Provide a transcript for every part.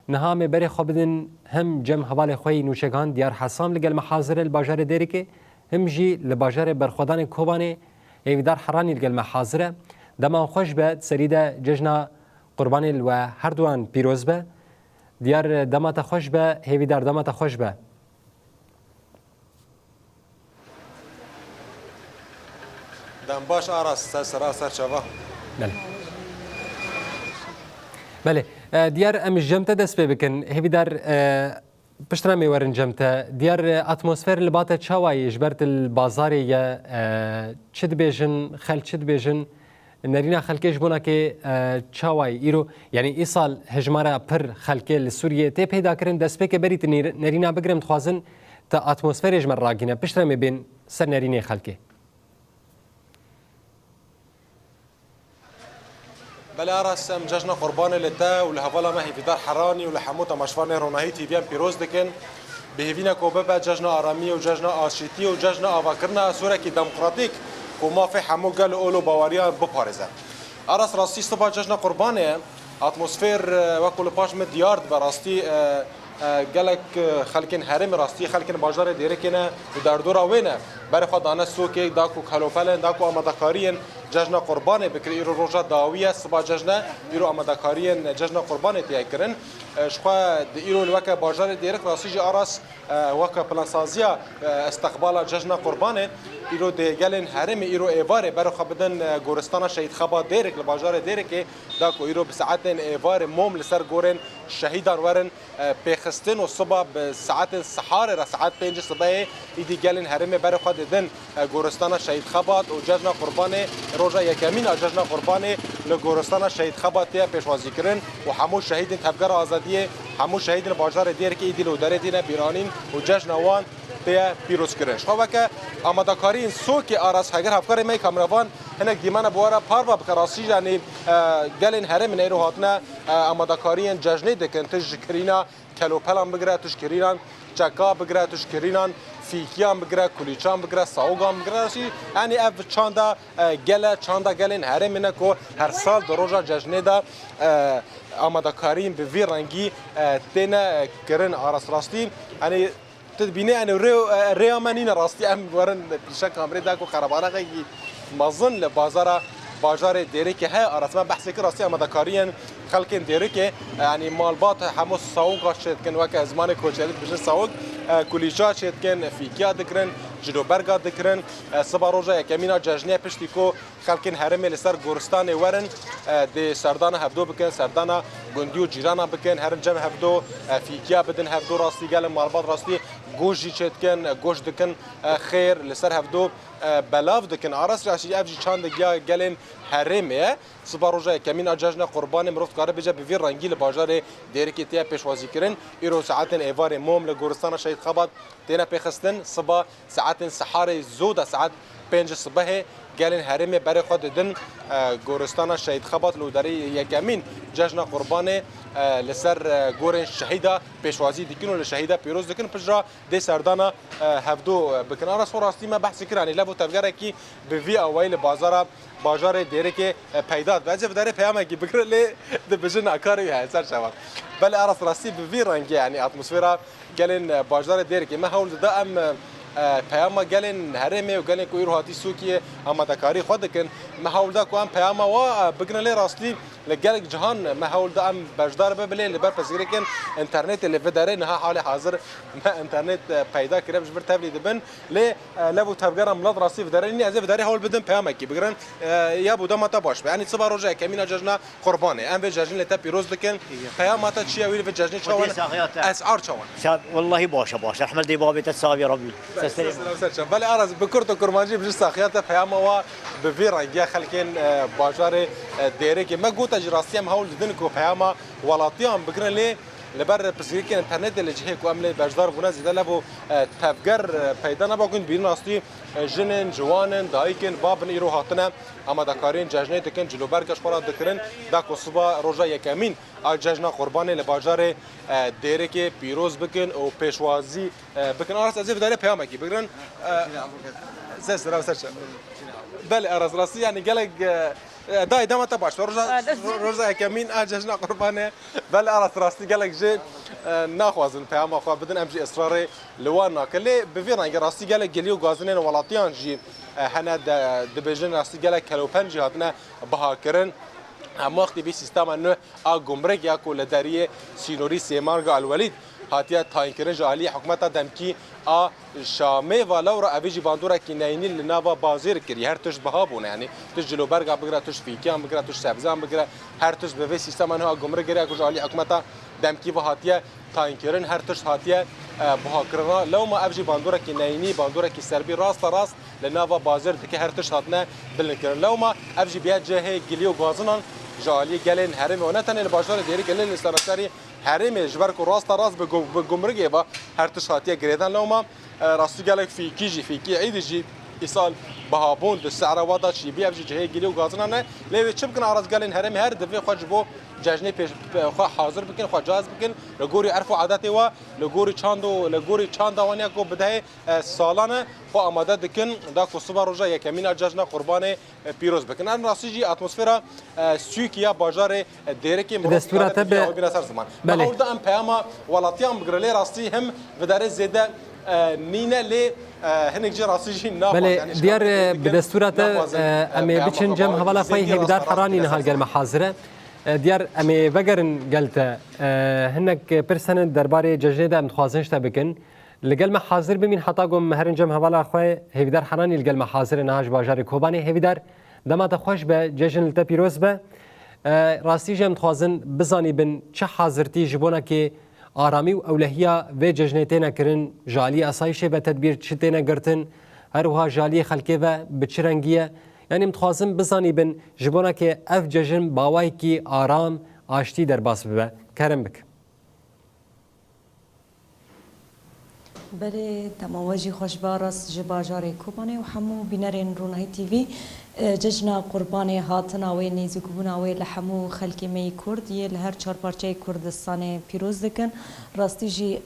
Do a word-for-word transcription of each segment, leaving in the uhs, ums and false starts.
Niha em ê berê xwe bidin him cem hevalê xwe yî nûçegan Diyar Hesam li gel me hazir e li bajarê Dêrikê, him jî li bajarê berxwedanê Kobanê Hêvîdar Heranî li gel me hazir e. Dema xweş be, di serî de cejna Qurbanê li we herduwan pîroz be. Diyar, dema te xweş be, Hêvîdar, dema te xweş be. Dem baş Aras, ser sera ser çava. Belê. Belê. E, Diyar, em ji cem te dest pê bikin. Hêvîdar, e, piştre em ê werin cem te. Diyar, e, atmosfer li ba te çawa ye? Ji ber tu li bazarê ye, e, çi dibêjin, xelk çi dibêjin? Nerîna xelkê ji bona kê, e, çawa ye îro? Yanî îsal hejmara pir xelkê li Sûriyê tê peyda kirin. Destpêkê berî tu nêr-, nerîna bigirim dixwazin tu atmosferê ji me ragîne. Piştre em ê bên ser nerînê xelkê. Belê Aras, em cejna Qurbanê li te û li hevala me Hêvîdar Heranî û li hemû temaşevanê Ronahî T V em pîroz dikin. Bi hêvî ne ku bibe cejna aramiyê û cejna aşîtiyê û cejna avakirina sorekî demokratîk ku mafê hemû gel û ol û baweriyan biparêze. Aras, rastî siba cejna Qurbanê ye. Atmosfer, e, wek ku li paş min diyar dibe, rastî, e, e, gelek, e, xelkên herêmê, rastî xelkên bajarê Dêrikê ne û derdora wê ne. Berê xwe dane sokê, da ku kelopelên, da ku amadekariyên cejna Qurbanê bikire. Îro roja dawî ye, siba cejn e, îro amadekariyên cejna Qurbanê tê kirin. E, ji xwe di îro li weke bajarê Dêrik rastî jî Aras, e, weke plansaziya, e, istiqbala cejna Qurbanê, îro dê gelên herêmê îro êvarê berê xwe bidin, e, goristana Şehîd Xebat Dêrik li bajarê Dêrikê, da ku îro bi saetên êvarê mom li ser gorên şehîdan werin, e, pêxistin û siba bi saetên siharê re, saet pêncî sibehê, îdî gelên herêmê berê xwe didin, e, goristana Şehîd Xebat û cejna Qurbanê, roja yekemîn a cejna Qurbanê li goristana Şehîd Xebat tê pêşwazîkirin û hemû şehîdên Tevgera Azadiyê, hemû şehîdên bajarê Dêrikê îdî li derê têne bîranîn û cejna wan tê pîrozkirin. Ji xwe weke amadekariyên sokê Aras, heger hevkarê me yê kameravan hinek dîmena bi we re parva bike, rastî jî, yanî, e, gelên herêmê neyro hatine, e, amadekariyên cejnê dikin, tu ji kirîna kelopelan bigire, tu ji kirînan çeka bigire, tu ji kirînan fîkiyan bigire, kulîçan bigire, sawigan bigire. Rastî, yanî ev çanda, e, gel e, çanda gelên herêmê ne ku her sal di roja cejnê de, e, amadekariyên bi vî rengî, e, têne, e, kirin. Aras, rastî, yanî tu dibînî, yanî rê, e, rêya me nîne, rastî em werin pîşe kamerê da ku qerebalixekî mezin li bazara, bajarê Dêrikê heye. Aras, me behsê kir, rastî amadekariyên xelkên Dêrikê, yanî malbat hemû sawika çêdikin, weke zimanê koçerî dibêjin sawik, e, kulîça çêdikin, fîkiya dikirin, cilûberga dikirin. E, siba roja yekemîn a cejnê piştî ku xelkên herêmê li ser goristanê werin, e, dê serdana hevdo bikin, serdana gundî û cîrana bikin, herin cem hevdo, e, fîkiya bidin hevdo, rastî gelin malbat rastî goşt jî çêdikin, e, goşt dikin, e, xêr li ser hevdo, e, belav dikin. Aras, rastî ev jî çandegiya gelên herêmê ye. Siba roja yekemîn a cejna Qurbanê mirov dikare bêje bi vî rengî li bajarê Dêrikê tê pêşwazîkirin. Îro saetên êvarê mom li goristana Şehîd Xebat têne pêxistin. Siba saetên siharê zû de, saet pênc sibehê, gelên herêmê berê xwe didin, e, goristana Şehîd Xebat li derê yekemîn cejna Qurbanê, e, li ser, e, gorên şehîda pêşwazî dikin û li şehîda pîroz dikin. Piştre dê serdana, e, hevdo, e, bikin. Aras, xwe rastî me behsî kir, yanî lev û tevgerekî bi vî awayî li bazara, bajarê Dêrikê, e, peyda dibe. Ez ê vê derê peyamekî bigirim, lê dibêjin nakarî heye ser çavan. Belê Aras, rastî bi vî rengî, yanî atmosfera gelên, e, bajarê Dêrikê. Me hewl dida em, e, e, peyama gelên herêmê û gelên ku îro hatî Sûkiyê amadekarî xwe dikin. Me hewl da ku em peyama wa, e, bigirin, lê rastî li gelek cihan me hewl da em beşdar bibin, lê li ber pirsgirêkên înternetê li vê derê niha halê hazir me înternet, e, peyda kiriye, ji vir tevlî dibin. Lê, e, lev û tevgera milet rastî vê derê nîne, ez ê vê derê hewl bidim peyamekî bigirin. E, ya bo dema te baş be. Yanî siba roja yekemîn a cejna Qurbanê. Em vê cejnê li te pîroz dikin. Peyama te çi ye? Wî li vê cejnê çawa ne? Esar çawa ne? Sa-, wellahî baş e, baş e. Rehmet dê babê te, savê Rebbî. Belê Aras, bi kurt û kurmancî bijî, saxiya te, peyama wa bi vî rengiya xelkên, e, bajarê, e, Dêrikê. Me gote jî, rastî em hewl didin ku peyama welatiyan bigirin, lê li ber pirsgirêkên înternetê li cihê ku em lê beşdar bûne zêde lev û, e, tevger, e, peyda nebe. Hûn dibînin rastî, e, jinên, ciwanên, dayikên, babin îro hatine amadekariyên cejnê dikin, cilûberga ji xwe re dikirin, da ku siba roja yekemîn a cejna Qurbanê li bajarê, e, Dêrikê pîroz bikin û pêşwazî, e, bikin. Aras, ez ê vê derê peyamekî bigirin. E, ser sera ser çav. Belê Aras, rastî, yanî gelek, e, E, dayê, dema te baş be. Roja, Aa, dest- ro-, roja yekemîn a cejna Qurbanê. Belê, a rast rastî gelek jê, e, naxwazin peyama xwe bidin, em jî israrê li wan nakin. Lê bi vî rengî rastî gelek gilî û gazinên welatiyan jî, e, hene de, dibêjin rastî gelek kelopen jî hatine bihakirin. Hemû wextî vî sîstema nû a gumrek ya ku li deriyê sînorî Sêmarga Elwelîd hatiye tayînkirin ji aliyê hikûmeta demkî a Şamê ve. Lewra evî jî bandorekî neyînî li nava bazêr kirî. Her tişt biha bûne, yanî tişt ciloberga bigire, tişt fîkiyan bigire, tişt sebzan bigire, her tişt bi vê sîstema nû a gumrek giriya ku ji alî hikûmeta demkî ve hatiye tayînkirin, her tişt hatiye, e, buhakirina. Lewma ev jî bandorekî neyînî, bandorekî serbî rasta rast li nava bazêr dike, her tişt hatine bilindkirin. Lewma ev jî bûye cihê gilî û gazinan ji aliyê gelên herêmê û ne tenê li bajarê Dêrikê, lê li sereserî herêmê, ji ber ku rasta rast bi gu-, bi gumrikê ve her tişt hatiye girêdan. Lewma, e, rastî gelek fîkî jî, fîkî îdî jî îsal bihabûn di sehra wa da çîbî, ev jî cihê gilî û gazinan e. Lê wê çi bikin, a rast gelên herêmê her divê xwe ji bo cejnê pêş, xwe hazir bikin, xwe cihaz bikin. Li gorî erf û adetê wa, li gorî çand û, li gorî çanda wan ya ku bidehê, e, salan e, xwe amade dikin, da ku siba roja yekemîn a cejna Qurbanê, e, pîroz bikin. Em rastî jî atmosfera, e, sûkî ya bajarê, e, Dêrikê Bi destûra te bi- bîne ser ziman. Belê. Niha orada em peyama welatiyan bigire, lê rastî him vidarê zêde, e, nîne, lê, e, hinek jî rastî jî naxwazin. Belê, yanî diyar, e, bi destûra te, naxwazin, e, em ê peyama biçin cem xwe hevala xwe zêdî Hêvîdar rast Heranî bîne niha ser li gel me ziman. Hazir e. E, diyar, em ê vegerin gel te. E, hinek pirs hene derbarê cejnê de em dixwazin ji te bikin. Li gel me hazir bimîn heta ku em herin cem hevala xwe. Hêvîdar Heranî li gel me hazir e niha ji bajarê Kobanê. Hêvîdar, dema te xweş be, cejn li te pîroz be. E, rastî jî em dixwazin bizanîbin çi hazirtî ji bona kê aramî û ewlehiya vê cejnê têne kirin, ji alî asayîşê ve tedbîr çi têne girtin, her wiha ji aliyê xelkê ve bi çi rengî ye? Yanî em dixwazin bizanîbin ji bona kê ev cejn bi awayekî aram, aştî derbas bibe. Kerem bik. Belê, dema we jî xweş be, rast ji bajarê Kobanê û hemû bînerên Ronahî T V. E, cejna Qurbanê, hatina wê, nêzîkbûna wê li hemû xelkê me yê Kurd yê li her çar parçeyê Kurdistanê pîroz dikin. Rastî jî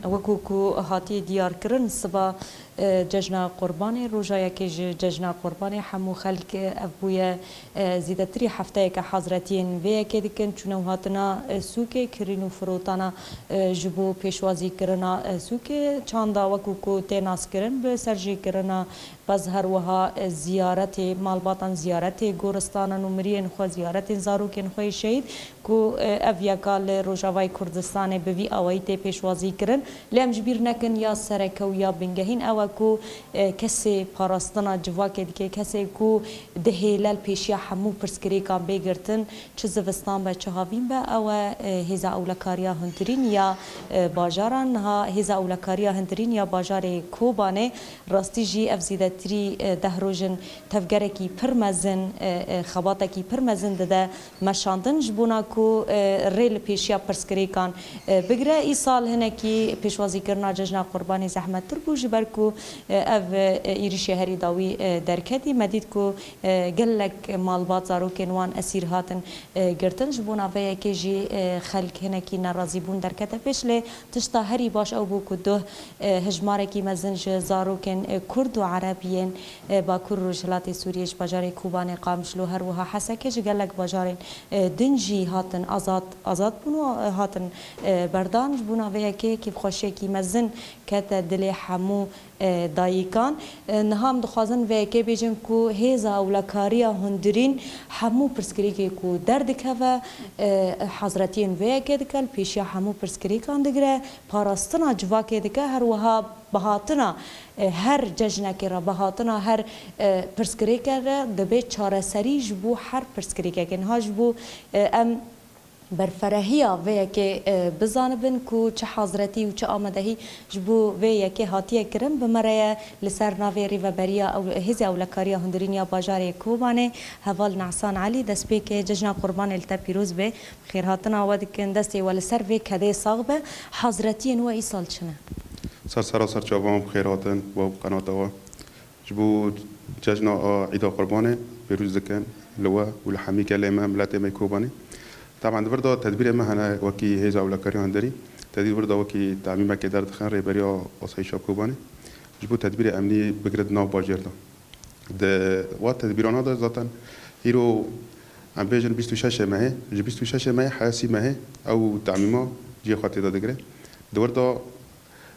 wekû ku hatiye diyarkirin, siba, e, cejna Qurbanê, roja yekê ji cejna Qurbanê hemû xelk, e, ev bûye, e, zêdetirî hefteyeke hazretiyên vê yekê dikin, çûne û hatina, e, sûkê, kirîn û firotana, e, ji bo pêşwazîkirina, e, sûkê, çanda wekû ku tê naskirin bi serjêkirina pez, her wiha, e, ziyaretê malbatan, ziyaretê goristanan û miriyên xwe, ziyaretên zarokên xwe yê şehîd, ku, e, ev yeka li Rojavayê Kurdistanê bi vî awayî tê pêşwazî kirin. Lê em ji bîr nekin, ya sereke û ya bingehîn ew e ku, e, kesê parastina civakê dike, kesê ku dihêle li pêşiya hemû pirsgirêkan bê girtin, çi zivistan be, çi havîn be, ew e, e, Hêza Ewlekariya Hundirîn ya, e, bajaran. Niha Hêza Ewlekariya Hundirîn ya bajarê Kobanê rastî jî ev zêdetirî, e, deh roj in tevgerekî pir mezin, e, e, xebatekî pir mezin dide meşandin, ji bona ku, e, rê li pêşiya pirsgirêkan, e, bigire. Îsal hinekî pêşwazîkirina cejna Qurbanê zehmettir bû, ji ber ku, e, ev, e, êrîşê herî dawî, e, derketî. Me dît ku, e, gelek malbat, zarokên wan esîr hatin, e, girtin. Ji bona vê yekê jî, e, xelk hinekî nerazîbûn derkete pêş, lê tişta herî baş ew bû ku duh, e, hejmarekî mezin ji zarokên, e, Kurd û Ereb yên, e, Bakur Rojhilatê Sûriyê, ji bajarê Kobanê, Qamişlo, her wiha Hesekê, ji gelek bajarên, e, din jî hatin azad, azad bûn û, e, hatin, e, berdan. Ji bona vê yekê kêfxweşiyekî mezin kete dilê hemû, e, dayîkan. E, niha em dixwazin vê yekê bêjin ku Hêza Ewlekariya Hundirîn hemû pirsgirêkê ku derdikeve, e, hazretiyên vê yekê dike, li pêşiya hemû pirsgirêkan digire, parastina civakê dike, her wiha bihatina, e, her cejnekê re, bihatina her, e, pirsgirêke re dibe çareserî ji bo her pirsgirêkekê. Niha ji bo, e, em berferehiya vê yekê, e, bizanibin ku çi hazretî û çi amadehî ji bo vê yekê hatiye kirin, bi me re ye li ser navê Rêveberiya Ew-, Hêzê Ewlekariya Hundirîn ya Bajarê Kobanê, Heval Nehsan Elî, destpêkê cejna Qurbanê li te pîroz be. Xêrhatina we dikin, destê we li ser vê kedê sax be. Hazretiyên we îsal çi ne? Ser sera ser çavan, bi xêr hatin, we û qenata we. Ji bo cejna a Îda Qurbanê pêrûz dikin li we û li hemî gelê me, miletê me Kobanê. Taban di vir de tedbîrê me hene wekî Hêza Ewlekariya Hundirîn. Tedbîr vir de wekî temîmekê derdixin Rêberiya Asayîşa Kobanê. Ji bo tedbîrê emnî bigire di nav bajêr de. Di wa tedbîrana de zaten Îro em bêjin bîst û şeş mehê, ji bîst û şeş mehê heya sî mehê ew temîma cihê xwe tê de digire. Di wir de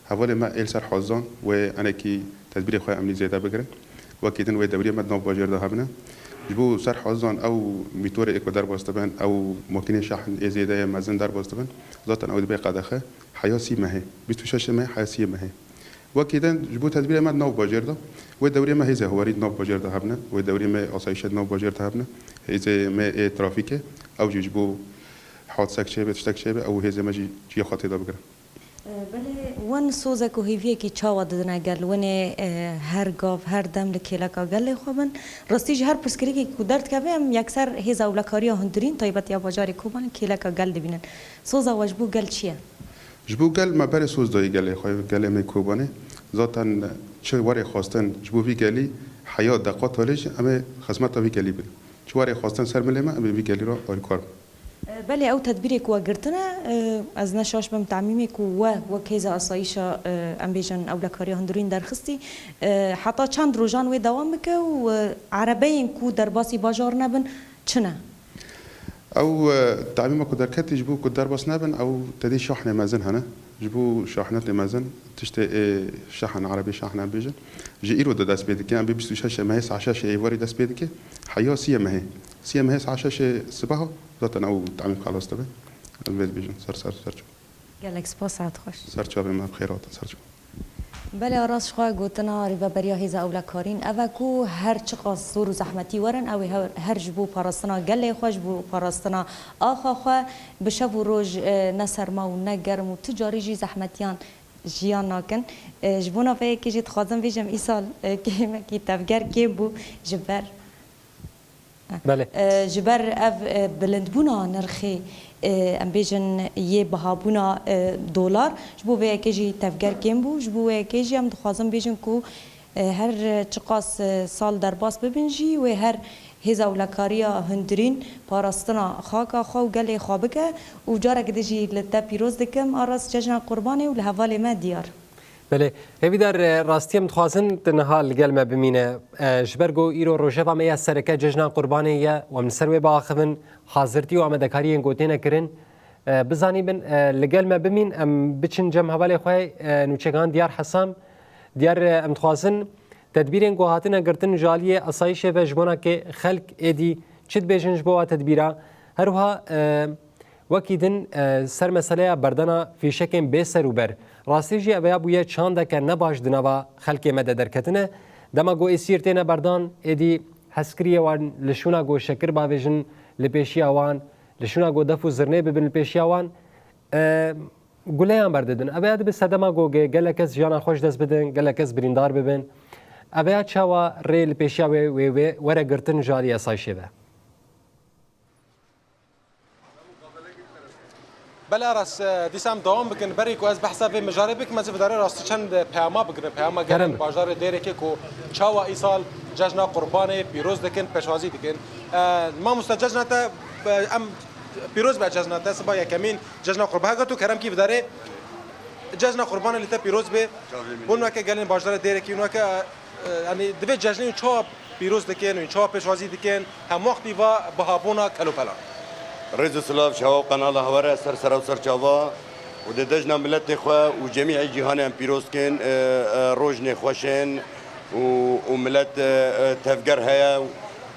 hevalê me ê li ser Hozan wê enekî tedbîrê xwe emnî zêde bigirin. Wekî din wê dewriyê me di nav bajêr de hebine. Ji bo ser Hozan ew mîtorê ê ku derbas dibin, ew makînê şahn ê zêde yê mezin derbas dibin, zaten ew dibe qedexe heya sî mehê. Bîst û şeş mehê heya sî mehê. Wekî din ji bo tedbîrê me di nav bajêr de, wê dewrê me hêzê hewarî di nav bajêr de hebne, wê dewrê me asayîşê di nav bajêr de hebne, hêzê me ê trafîkê, ew jî ji bo hadisek çêbe, tiştek çêbe, ew hêzê me jî cihê xwe tê de bigirin. Belê, wan sozek û hêviyekî çawa didine gel? Winê, e, her gav, her dem li kêleka gelê xwe bin. Rastî jî her pirsgirêkê ku derdikeve, em yekser hêza ewlekariya hundirîn, taybet ya bajarê Kobanê kêleka gel dibînin. Soza we ji bo gel çi ye? Ji bo gel me berê soz dayî gelê xwe, gelê me Kobanê. Zaten çi werê xwestin ji bo vî gelî heya deqa talê jî em ê xizmeta vî gelî bin. Çi werê xwestin ser milê me, em ê vî gelî re alîkar bin. E, belê ew tedbîrê ku we girtine, e, ez ne şaş bim temîmê ku we wek hêza asayîşa, e, em bêjin ewlekariya hundirîn derxistî, e, heta çend rojan wê dewam bike û, e, erebeyên ku derbasî bajar nebin çi ne? Ew, e, temîma ku derketî ji bo ku derbas nebin, ew tedî şahnê mezin hene. Ji bo şahnetê mezin, tiştê ê şahin, erebî şahin em bêjin, ji îro de dest pê dike. Em bê bîst û şeş mehê, saet şeş ê êvarî dest pê dike. Heya siyê mehê. Siyê mehê saet şeş ê sibeha zaten ew temîm xelas dibe. Em vê dibêjin. Ser, ser, ser çav. Gelek spas, saet xweş. Ser çavê me, bi xêr hatin, ser çav. Belê, Aras, ji xwe gotina Rêveberiya Hêza Ewlekarîn ev e ku her çiqas zor û zehmetî werin, ew ê her, her ji bo parastina gelê xwe, ji bo parastina axa xwe bi şev û roj, e, ne serma û ne germ û tu carî jî zehmetiyan jiyan nakin. E, ji bona vê yekê jî dixwazim bêjim, îsal, e, kêmekî tevger kêm bû ji ber Belê. E, ji ber ev, e, bilindbûna nirxê, e, em bêjin yê bihabûna, e, dolar, ji bo vê yekê jî tevger kêm bû. Ji bo vê yekê jî em dixwazin bêjin ku, e, her çiqas, e, sal derbas bibin jî wê her hêza ewlekariya hundirîn parastina xaka xwe û gelê xwe bike û careke din jî li te pîroz dikim Aras cejna Qurbanê û li hevalê me Diyar. Belê, hêvîdar, e, rastî em dixwazin tu niha li gel me bimîne. E, ji ber ku îro rojeva me ya sereke cejna Qurbanê ye û em li ser wê biaxivin, hazirtî û amadekariyên ku têne kirin, e, bizanîbin, e, li gel me bimîn, em biçin cem hevalê xwe, e, nûçegan Diyar Hesam. Diyar, e, em dixwazin tedbîrên ku hatine girtin ji aliyê asayîşê ve ji bona ke xelk êdî çi dibêjin ji bo wa tedbîra. Her wiha, e, Wekî din, e, ser meseleya berdana fîşekên bê serûber, rastî jî eveya bûye çandeke ne baş di nava xelkê me de derketine. Dema ku êsîr têne berdan, êdî hezkiriyê wan li şûna ku şekir bavêjin li pêşiya wan, li şûna ku def û zirnê bibin li pêşiya wan, e, guleyan berdidin. Eveya dibe sedema ku ge-, gelek kes jiyana xwe ji dest bidin, gelek kes birîndar bibin. Eveya çawa rê li pêşiya wê, wê, wê were girtin ji alî esayişê ve? Belê Aras, e, dîsa em dewam bikin. Berî ku ez behsa vê mijarê bikim, ez ê bi darê rastî çend peyama bigirim. Peyama gelên bajarê Dêrikê ku çawa îsal cejna Qurbanê pîroz dikin, pêşwazî dikin. E, mamoste, cejna te, e, em pîroz be cejna te, siba yekemîn cejna Qurban. Heke tu kerem kî bi darê cejna Qurbanê li te pîroz be. Hûn weke gelên bajarê Dêrikê, hûn weke E, yanî divê cejnê çawa pîroz dikin û çawa pêşwazî dikin, hemwextî va bihabûna kelopelan. Rêz û silav ji hewa û qenala hewa re ser sera û ser çava û di cejna miletê xwe û cemî cîhanê em pîroz dikin, e, e, rojnê xweş in û, û milet, e, e, tevger heye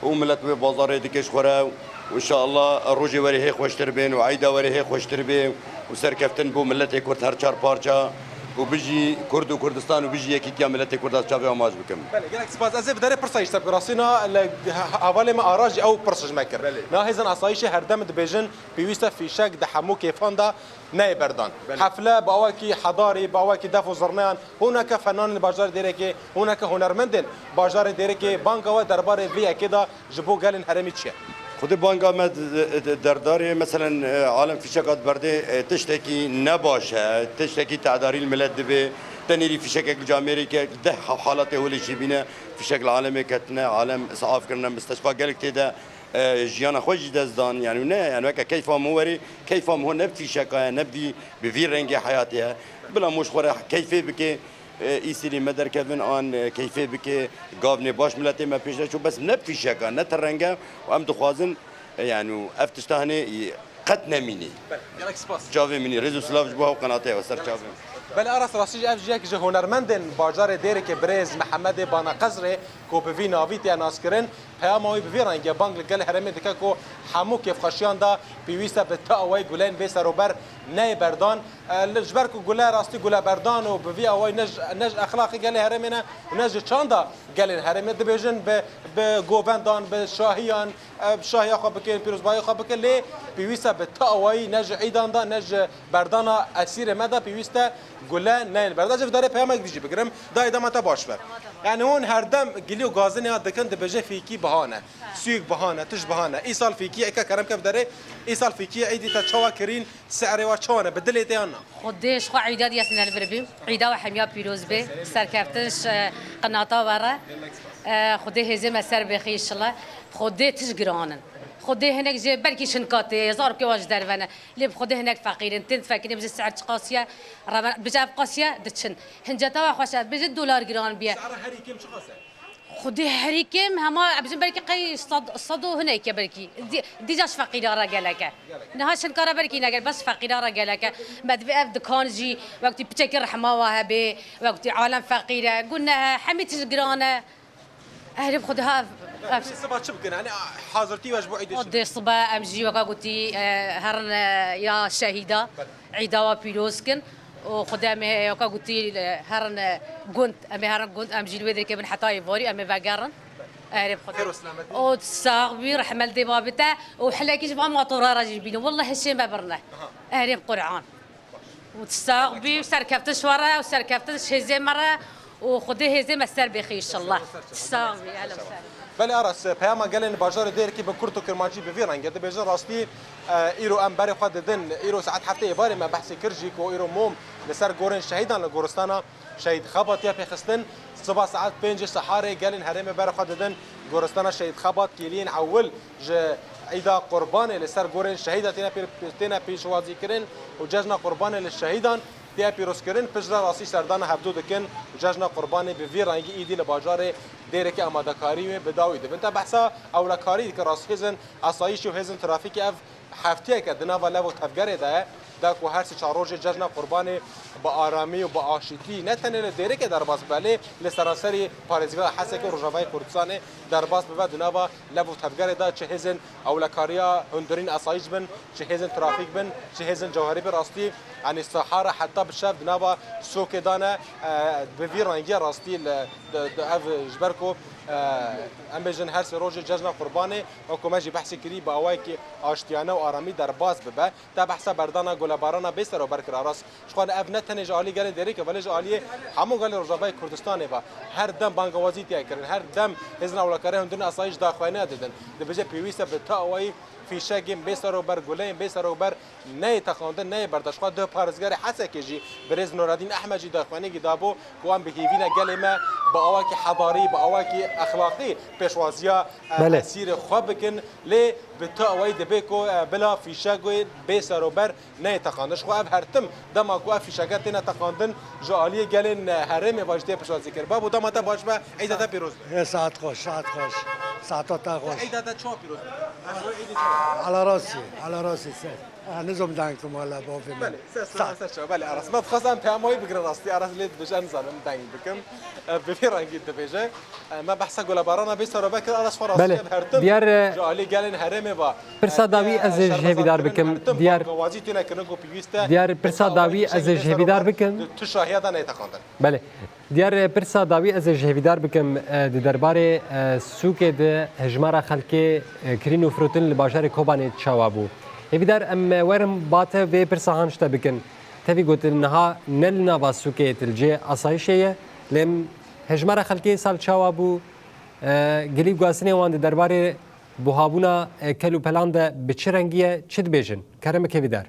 û milet wê bazarê dike ji xwe re. Û înşallah rojê werê hê xweştir bên û eyda werê hê xweştir bê û serkeftin bo miletê Kurd her çar parça û bijî Kurd û Kurdistan û bijî yekîtiya miletê Kurd, ez çavê amaç bikim. Belê, gelek spas. Ez ê bi derê pirsa îşte bikim. Rastî na li he-, hevalê me Aras jî ew pirs ji me kir. Belê. Na hêzên asayîşê herdem dibêjin pêwîst e fîşek di hemû kêfan de neyê berdan. Belê. Hefle bi awakî hedarî, bi awakî def û zirneyan, hûneke fenanên bajarê Dêrikê, hûneke hunermendên bajarê Dêrikê, belê, banga we derbarê vê yekê de ji bo gelên herêmî çi ye? Xwedê banga me d-, d-, derdarê, meselen, e, alem fîşeka diberdê, e, tiştekî ne baş e, tiştekî tedarî li milet dibê, tenêrî fîşekek li camêrîke, deh ha-, halatê holê jî bîne, fîşek li alemê ketine, alem isaf kirine, misteşfa gelek tê de, e, jiyana xwe jî dest dan, yani ne, yani weke keyfa min werê, keyfa min ho ne bi fîşeka ye, ne bi vî, bi vî rengê heyatê ye. Bila mo ji xwe re keyfê bike, E, îsîlî me derkevin an, e, keyfê bike, gavnê baş miletê me pêş de çû, bes ne fîşeka, ne tirenge û em dixwazin, e, yani û ev tişta hinê, e, qet nemînî. Belê, gelek spas. Çavê min î, rêz û silav ji bo hew qenatê we ser çavê. Belê Aras, rastî jî ev jiyek ji hunermendên bajarê Dêrikê birêz Mihemedê Bana Qezrê ku bi vî navî tiye naskirin, peyama wî bi vî rengî bang li gelê herêmê dike ku hemû kêfxweşiyan de pêwîst e bi ti awayî guleyên bê serober neyê berdan. E, li, ji ber ku gule rastî gule berdan û bi vî awayî ne ji, ne ji exlaqê gelê herêmê ne û ne ji çanda gelên herêmê dibêjin bi, bi govendan, bi şahiyan, e, bi şahiya xwe bikin, pîrozbahiya xwe bikin, lê pêwîst e bi ti awayî ne ji îdan de ne ji berdana esîrê me de pêwîst e gule neyên berdan. Ez ê vê derê peyamek dî jî bigirim. Dayê dema te baş be. Yani hûn herdem gilî û gazinê ya dikin dibêje fîkî biha ne. Sûk biha ne, tişt biha ne. Îsal fîkî eke kerem ke vê derê, îsal fîkî îdî te çawa kirîn, Serê we çawa ne? Bi dilê te yan na? Xwedê ji xwe îda diyesîne li vir bî. Îda we hemiya pîroz bê. Serkeftin ji, e, qinata we re. E, Xwedê hêzê me ser bêxî înşallah. Xwedê tij giran in. Xwedê hinek jê belkî şinka tê, zarokê wan ji derve ne. Lê bi Xwedê hinek feqîr in. Tên feqîr in, bijî sihr çiqas ye, reven-, bijî ev qas ye, diçin. Hinceta we xweş e, bijî dolar giran biye. Sara herî kêm çiqas e? Xwedê herî kêm hema, em bijin belkî qey sed, sed û hinekê belkî. Dî-, dîca ji feqîra re gelek e. Niha şinkara belkî neger, bes feqîra re gelek e. Me divê ev dikan jî, wekî piçekî rehma wa hebê, wekî alem feqîr e, gune he, hemî tişt giran e. Ehrê bi Xwedê ha ev, ev. Siba çi bikin? Hani hazirtî we ji bo îdê çi? Xwedê sibe em jî weka gotî, e, herin, e, ya şehîda. Belê. Îda we pîroz kin û Xwedê em ê weka gotî, e, herin, e, gund, em ê herin gund, em jî li wê derê kevin heta êvarî em ê vegerin. Erê bi Xwedê. Xêr û selametî. Û sax bî, rehmet dê babî te û hilekî ji van motora re jî bînin. Wallahî hişê me birine. Aha. Erê bi Qur'an. Û sax bî, serkeftin ji we re û serkeftin ji hêzê me re û Xwedê hêzê me ser bêxî înşallah. Sax bî, ehlen we sehlen. Belê Aras, peyama gelên bajarê Dêrikê bi kurt û kirmancî bi vî rengê dibêjin rastî, e, îro em berê xwe didin. Îro saet heftê êvarê me behsê kir jî ku îro mom li ser gorên şehîdan li goristana Şehîd Xebat ya pêxistin. Siba saet pêncê seharê gelên herêmê berê xwe didin goristana Şehîd Xebat, kêliyên ewil ji Îda Qurbanê li ser gorên şehîda têne pê-, têne pêşwazîkirin û cejna Qurbanê li şehîdan tê pîrozkirin. Piştre rastî serdana hevdû dikin û cejna Qurbanê bi vî rengî îdî li bajarê Dêrikê amadekarî wê bi dawî dibin. Te behsa ewlekarî dike, rastî hêzên asayîşê û hêzên trafîkê ev heftiyeke di nava lev û tevgerê de ye, da ku her sê çar rojê cejna Qurbanê bi aramî û bi aşîtî ne tenê li Dêrikê derbas bibe, lê li seranserî parêzgeha Hesekê û Rojavayê Kurdistanê derbas bibe di nava lev û tevgerê de, çi hêzên ewlekariya hundirîn asayîş bin, çi hêzên trafîk bin, çi hêzên cewherî bin, rastî, yanî sihara heta bi şev di nava sûkê de ne, e, bi vî rengî rastî li, di, di, ev ji ber ku, e, em bêjin her sê rojê cejna Qurbanê, wekî me jî behsê kirî, bi awayekî aştiyane û aramî derbas bibe. Te behsa berdana gulebarana bê serober kir Aras. Ji xwe ev ne tenê ji alî gelê Dêrikê, belê ji aliyê hemû gelê Rojavayê Kurdistanê ve. Her dem bangawazî tê kirin, her dem hêzên ewlekariyê hundirîn asayîş daxuyanî didin. Dibêje pêwîst e bi ti awayî fîşegên bê serober, guleyên bê serober neyê teqandin, neyê berdan. Ji xwe duh parêzgarê Hesekê jî birêz Nureddîn Ehmed jî daxuyaniyekî dabû ku em bi hêvî ne gelê me bi awakî hedarî, bi awakî exlaqî pêşwaziya, e, Belê. esîrê xwe bikin. Lê bi ti awayî dibe ku, e, bila fîşegên bê serober neyê teqandin. Ji xwe ev her tim dema ku ev fîşeke têne teqandin ji aliyê gelên, e, herêmê ve jî tê piştazî kir. Babo, dema te baş be, îda te pîroz be. Ê, saet xweş, saet xweş. Saeta te xweş. Îda te çawa pîroz be? Ez wê îdî çawa? Ala rastî, ala rastî ser. Ha, nizom deng kim wala bavê min. Belê, ser, ser, ser çawa. Belê, Aras. Me dixwest em peyama wî bigirin rastî. Aras lê dibêje em nizanim deng bikim. E, bi vî rengî dibêje. E, me behsa gulebarana bê serober kir, Aras xwe rastî Belê. ev her tim Diyar, e, ji alî gelên herêmê ve. Pirsa dawî ez ê ji hêvîdar bikim. Diyar, bangawazî têne kirin ku pêwîst e. Diyar, pirsa dawî ez ê ji hêvîdar bikim. Tu şahiya da neyê teqandin. Belê. Diyar, e, pirsa dawî ez ê ji hêvîdar bikim, e, di derbarê, e, sûkê de hejmara xelkê, e, kirîn û firotin li bajarê Kobanê çawa bû? Hêvîdar em, e, werin ba te vê pirsa han ji te bikin. Tevî gotin niha ne li nava sûkê tu li cihê asayişê ye, lê em hejmara xelkê sal çawa bû? E, gilî û gazinê wan di derbarê buhabûna, e, kel û pelan de bi çi rengî ye, çi dibêjin? Kerem bike Hêvîdar.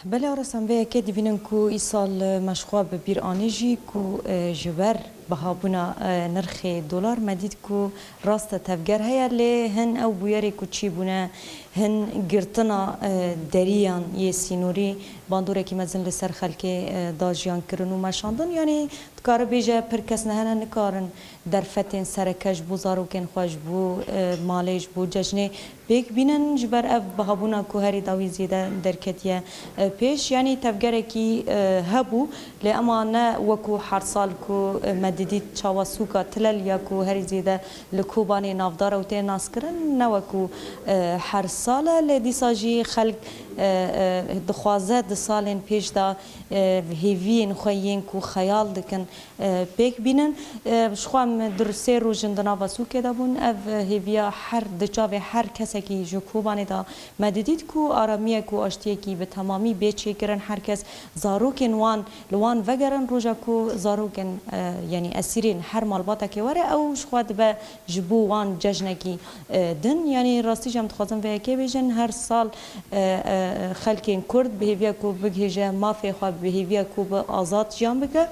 Belê Aras, em vê yekê dibînin ku îsal, e, me ji xwe bi bîr anî jî ku, e, ji ber Bihabûna e, nirxê dolar me dît ku rast e tevger heye, lê hin ew bûyerê ku çîbûne, hin girtina e, deriyan yê sînorî bandorekî mezin li ser xelkê e, da jiyan kirin û meşandin. Yanî dikare bêje pir kes nehene nikarin derfetên sereke ji bo zarokên xwe, ji bo e, malê, ji bo cejnê pêk bînin, ji ber ev bihabûna ku herî dawî zêde derketiye e, pêş. Yanî tevgerekî e, hebû, lê ema ne wekû her sal ku e, me didît çawa sûka Tilel ya ku herî zêde li Kobanê navdar e û tê naskirin, ne wekû e, her sal e, lê dîsa jî xelk e, e, dixwaze di salên pêş de e, hêviyên xwe yên ku xeyal dikin e, pêk bînin. E, ji xwe em du sê roj in di nava sûkê de bûn. Ev hêviya her di çavê her kesekî ji Kobanê de me didît ku aramiyek û aştiyekî bi temamî bê çêkirin. Her kes zarokên wan li wan vegerin, roja ku zarokên e, yanî esîrên her malbatekê were, ew ji xwe dibe ji bo wan cejnekî e, din. Yanî rastî jî em dixwazin vê yekê bêjin, her sal e, e, xelkên Kurd bi hêviya ku bigihêje mafê xwe, bi hêviya ku bi azad jiyan bike.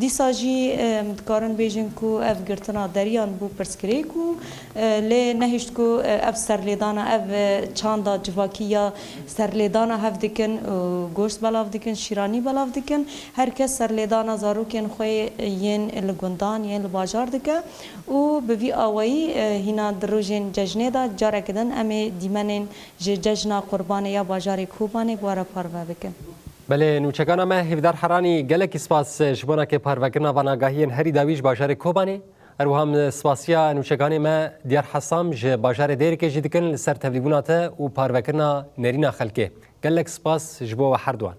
Dîsa jî e, em dikarin bêjin ku ev girtina deriyan bû pirsgirêk û e, lê nehişt ku e, ev serlêdana, ev e, çanda civakî ya serlêdana hev dikin û goşt belav dikin, şîranî belav dikin. Her kes serlêdana zarokên xwe yên li gundan, yên li bajar dike. Û bi vî awayî e, hîna di rojên cejnê de careke din em ê dîmenên ji cejna Qurbanê ya bajarê Kobanê bi we re parve bikin. Belê, nûçekana me Hêvdar Heranî, gelekî spas ji bona ke parvekirina van agahiyên herî dawî ji bajarê Kobanê. Her wiha em spasiya nûçekanê me Diyar Hesam ji bajarê Dêrikê jî dikin li ser tevlîbûna te û parvekirina nerîna xelkê. Gelek spas ji bo we herduwan.